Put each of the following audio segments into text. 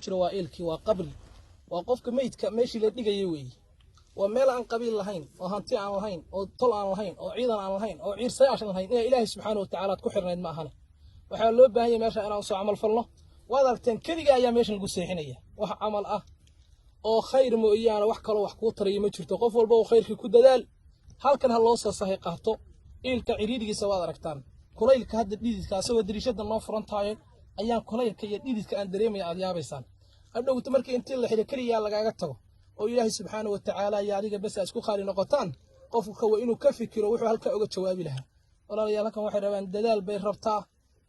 Jiro waa eelkii, waa qabri, waa qofka meydka meeshii la dhigayay weeye. Waa meel aan qabiil lahayn, oo hanti aan lahayn, oo tol aan lahayn, oo ciidan aan lahayn, oo ciirsayaash lahayn. Inay Ilaahay subxaana watacaala aad ku xirnayd ma ahane. Waxaa loo baahan yahay meesha inaan usoo camal falno. Waad aragteen, keliga ayaa meeshan lagu seexinaya. Wax camal ah oo khayr mooyaane wax kaloo wax kuu taraya ma jirto. Qof walba oo khayrkii ku dadaal, halkan ha loo soo sahay qaato. Iilka ciriirigiisa waad aragtaan, kulaylka hadda, dhididka, asagoo dariishada noo furan tahay ayaan kulaylka iyo dhididka aan dareemaya aad yaabaysaan. Hadhowta markii intii la xidho keliyaa lagaaga tago oo Ilaahay subxaana wa tacaala iyo adiga bes aa isku khaali noqotaan, qofka waa inuu ka fikiro wuxuu halkaa uga jawaabi lahaa. Walaalayaal, halkan waxay rabaan dadaal bay rabtaa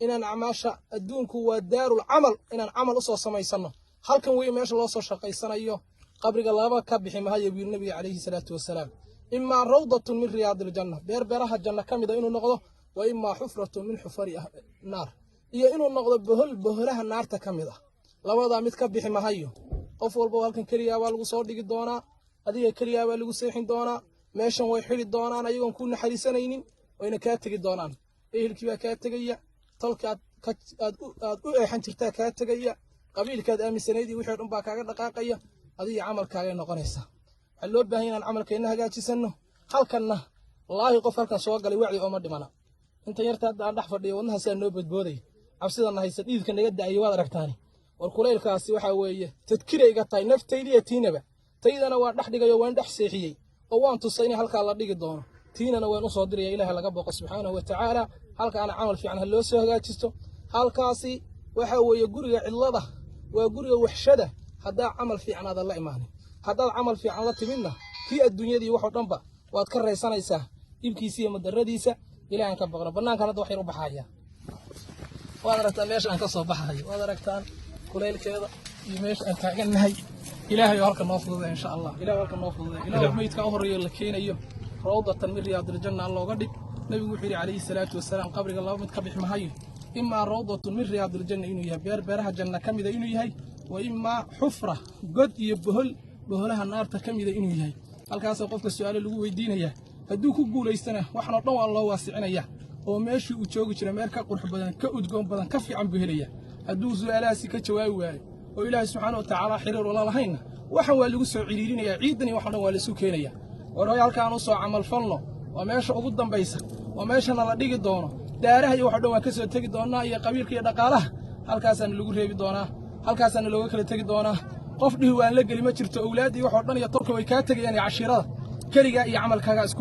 inaan acmaasha. Adduunku waa daarul camal, inaan camal usoo samaysano. Halkan wey meesha loo soo shaqaysanayo. Qabriga laba ka bixi mahayo, buu yiri Nabiga calayhi salaatu wasalaam: imaa rawdatun min riyaadi iljanna, beer beeraha janna ka mida inuu noqdo, wa imaa xufratun min xufari naar, iyo inuu noqdo bohol boholaha naarta ka mid ah. Labadaa mid ka bixi mahayo. Qof walba halkan keligaa baa lagu soo dhigi doonaa, adiga keligaa baa lagu seexin doonaa. Meeshan way xidhi doonaan ayagoon ku naxariisanaynin, wayna kaa tegi doonaan. Ehelkii baa kaa tegaya, tolkaad aad u eexan jirtaa kaa tegaya, qabiilkaad aaminsanayd iyo wixii o dhan baa kaaga dhaqaaqaya. Adiga camalkaagay noqonaysaa. Waxaa loo baahan inaan camalkeenna hagaajisano. Halkanna wallaahi qof halkan soo galay wacdi ooma dhimana. Inta yarta hadda aan dhex fadhiyo, wadnahaasaa noo boodbooday, cabsidana haysa, dhiidka naga da'ayay waad aragtaani. War kulaylkaasi waxaa weeye tadkiray iga tahay naftayda iyo tiinaba. Taydana waan dhex dhigayo, waan dhex seexiyey oo waan tusay in halkaa la dhigi doono. Tiinana waan usoo diraya. Ilaah laga boqo subxaanahu wa tacaala, halkaana camal fiican ha loo soo hagaajisto. Halkaasi waxaa weeye guriga cidlada, waa guriga waxshada. Haddaa camal fiican aadan la imaanin, haddaad camal fiican la timidna, kii adduunyadii waxoo dhanba waad ka raysanaysaa, dhibkiisa iyo madaradiisa. Ilahan ka baqno. Bannaankan hadda wax yar u baxaya, waad aragtaan meesha aan ka soo baxayo, waad aragtaan kulaylkeeda iyo meesha aan taagannahay. Ilaahay oo halka noo fududay, insha Allah. Ilahay halka noo fududay. Ilahay meydka u horreeyo la keenayo rawdatan min riyaadiljanna looga dhig. Nabigu wuxuu yidhi calayhi salaatu wasalaam: qabriga laba mid ka bix mahayo, imaa rawdatun min riyaadiljanna inuu yahay, beer beeraha janna ka mida inuu yahay, wa imaa xufra, god iyo bohol boholaha naarta ka mida inuu yahay. Halkaasoo qofka su'aalo lagu weydiinayaa. Hadduu ku guulaystana, waxan oo dhan waa loo waasicinaya, oo meeshii uu joogi jiray meel ka qurux badan, ka udgoon badan, ka fiican buu helaya. Hadduu su'aalahaasi ka jawaabi waayo oo Ilaahay subxaana wa tacaala xiriir ula lahaynna, waxan waa lagu soo ciriirinayaa, ciidan iyo waxan dhan waa laisu keenaya. War hoy, halkaan u soo camalfalno. Waa meesha ugu dambaysa, waa meeshana la dhigi doono. Daaraha iyo waxo dhan waan ka soo tegi doonnaa, iyo qabiilka iyo dhaqaalaha. Halkaasaana lagu reebi doonaa, halkaasaana looga kala tegi doonaa. Qof dhihi waan la geli ma jirto. Owlaaddii waxoo dhan iyo tolka way kaa tegayaan iyo cashiirada. Keligaa iyo camalkaagaa isku